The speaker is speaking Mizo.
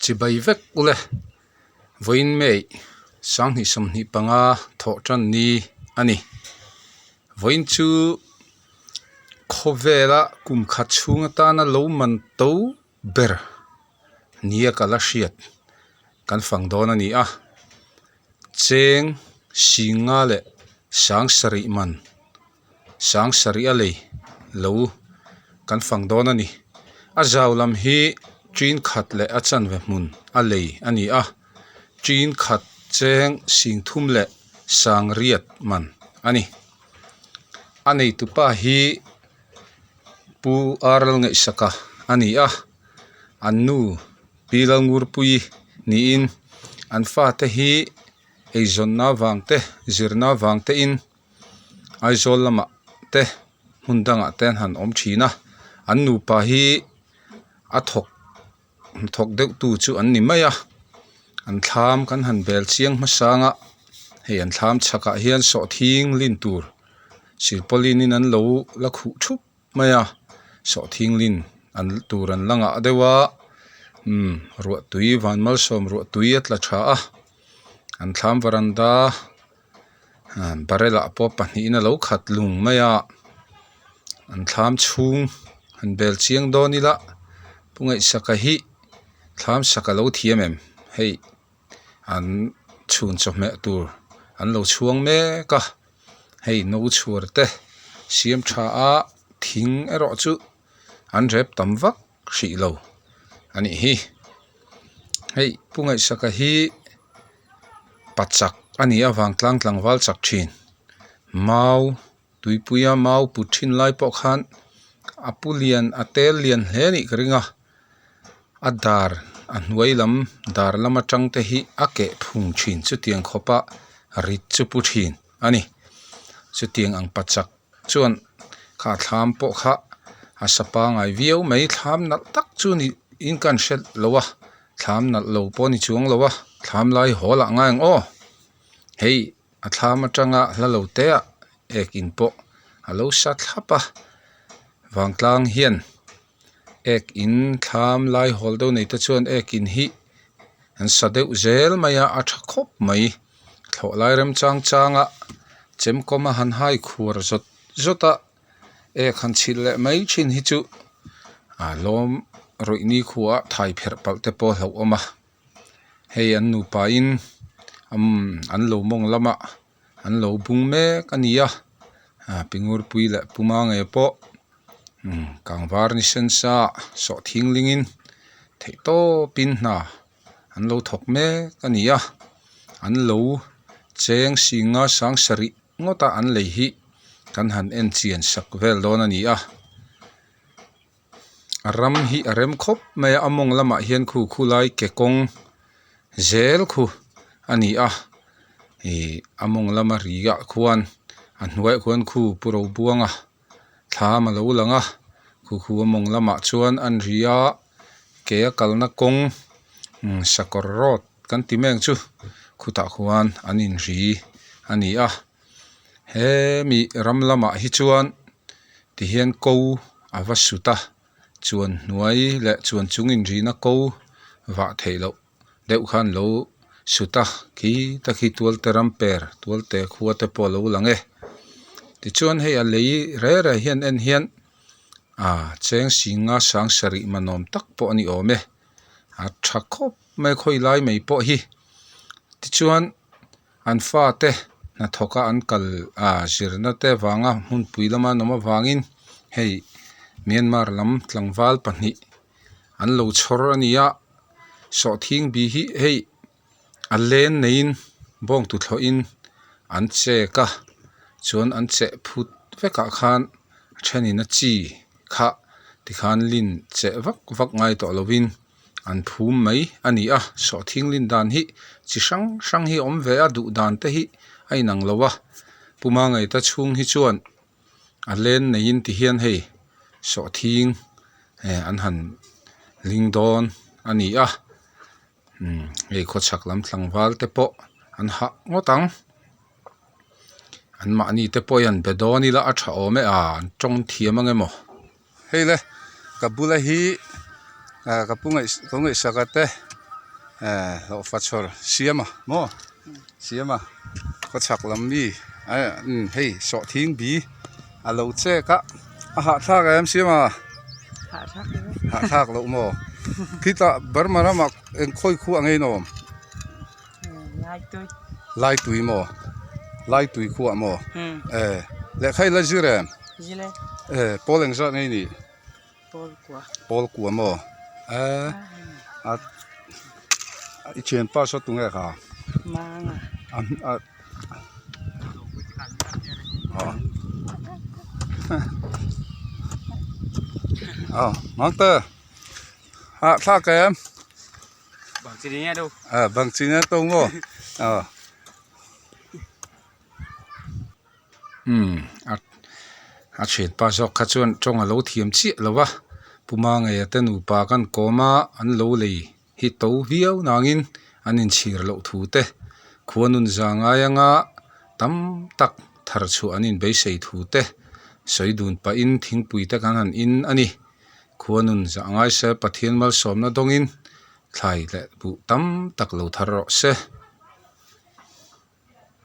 Chibai vek ule vawiin May sanghnih 25 thawh tan ni a ni. Vawiin chu khawvela kum khat chhung atana lo man to ber nia ka la hriat kan fang dawn a ni a. Cheng singa leh sang sarih man sang sarih a lei lo kan fang dawn a ni. A zau lam hi ṭin khat leh a chanve hmun a lei a ni a, ṭin khat cheng sing thum leh sang riat man a ni. A neitupa hi Pu R Lalngaihsaka a ni a, an nu Pi Lalngurpuii niin an fate hi eizawnna vang te zirna vang te in Aizawl lamah te hmun dangah te an han awm thin a, an nupa hi a thawk thawk deuh tu chu an ni mai a, an thlam kan han bel chiang hmasang a, hei an thlam chhakah hian sawhthing lin tur silpawlin in an lo la khuh thup mai a, sawhthing lin an tur an la ngah deuh a, umm ruahtui van malsawm ruahtui a tla tha a, an thlam varanda. Barrel ah pawh pahnihin a lo khat lung mai a an thlam chhung han bel chiang dawn ila pu ngaihsaka hi thlam sak a lo thiam em hei an chhun chawhmeh tur an lo chhuang mek a hei no chhuar te siam tha a thing erawh chu an rep tam vak hrih lo a nih hi hei pu ngaihsaka hi. Pa chak a nih avang tlang tlangval chak thin mau tuipuia mau put thin lai pawh khan a pu lian a tel lian hle a nih ka ring a a dar a hnuai lam dar lam atang te hi a keh phung thin chutiang khawpa rit chu pu thin a ni chutiang ang pa chak chuan kha thlam pawh kha a sa pangai viau mai thlam nalh tak chu ni in kan hre lo a. Thlam nalh lo pawh a ni chuang lo a, thlam lai haw lah ngai ang aw. Hei a thlam atanga hla lo te ah ek in pawh a lo sa thlap a, vangtlang hian ek in thlam lai hawl deuh nei te chuan ek in hi an sa deuh zel mai a, a tha khawp mai. Thlawh lai remchang changa chemkawm a han hai khuar zawt zawt a. Ek han chhilh leh mai thin hi chu a lawm rawih ni khua ah thai pherh palh te pawh a hlauh awm a hei an nupa in umm an lo mawng lamah an lo bung mek a ni a ah pi ngurpui leh pu mange pawh umm kangvar ni sen sa sawh thingling in theih tawp in hna an lo thawk mek a ni a an lo cheng singa sang sarih. Ngawta an lei hi kan han en chian sak vel dawn a ni a a ram hi a rem khawp mai a a mawng lamah hian khu khu lai ke kawng zel khu a ni a ih a mawng lama ri ah khuan a hnuaiah khuan khu pu ro buang a thlam a lo lang a khu khu a mawng lamah chuan an ri a ke a kalna kawng sakawr road kan ti mek chu khutah khuan an inri a ni a hemi ram lamah hi chuan tihian ko a va sut a chuan hnuai leh chuan chung inrina ko vah theih loh deuh khan lo sut a khi ta khi tualte ram per tualte khua te pawh a lo lang e tichuan hei a lei re re hian en hian ah cheng singa sang sarih manawm tak pawh a ni awm e a tha khawp mai khawi lai mai pawh hi tichuan an fate hnathawk a an kal ah zirna te vanga hmunpui lama an awm avangin hei Myanmar lam tlangval pahnih an lo chhawr a ni a sawhthing bi hi hei a len neiin bawng tuthlawhin an chek a chuan an cheh phut vekah khan a thenin a chi kha tikhan lin cheh vak vak ngai tawh lovin an phum mai a ni a sawhthing lin dan hi chi hrang hrang hi a awm ve a duh dan te hi a inang lo a puma ngaihta chhung hi chuan a len neiin ti hian hei sawhthing eh an han ling dawn a ni a umm hei khawchhak lam tlangval te pawh an hah ngawt ang an mahni te pawh hian be dawn ila a tha awm e a an tawng thiam ang emaw. Hei le ka bula hi ah ka pu ngaih ka ngaihsaka te. Eh hlawhfa chhawr siama maw siama khawchhak lam mi eh umm hei sawhthing bi a lo chek a a hahthlak em siama hahthlak loh maw khitah Burma ramah eng khawi khu ang ei nawm Laitui maw Laitui khuah maw eh lehkha i la zir em eh pawl engzat nge i nih. Pawl kua maw eh a i thianpa saw tunge kha a a mangte hahthlak em bang chi nia to maw aw. Umm a a thianpa zawk kha chuan tawng a lo thiam chiah lo va Pu Mangeia te nupa kan kawm a an lo lei hi to viau nangin an inchhir loh thu te khua nun za ngai anga tam tak thar chhuah an inbeisei thu te sawi dun pahin thingpui te kan han in a ni khua nun za ngai se Pathian malsawmna dawngin thlai leh buh tam tak lo thar rawh se.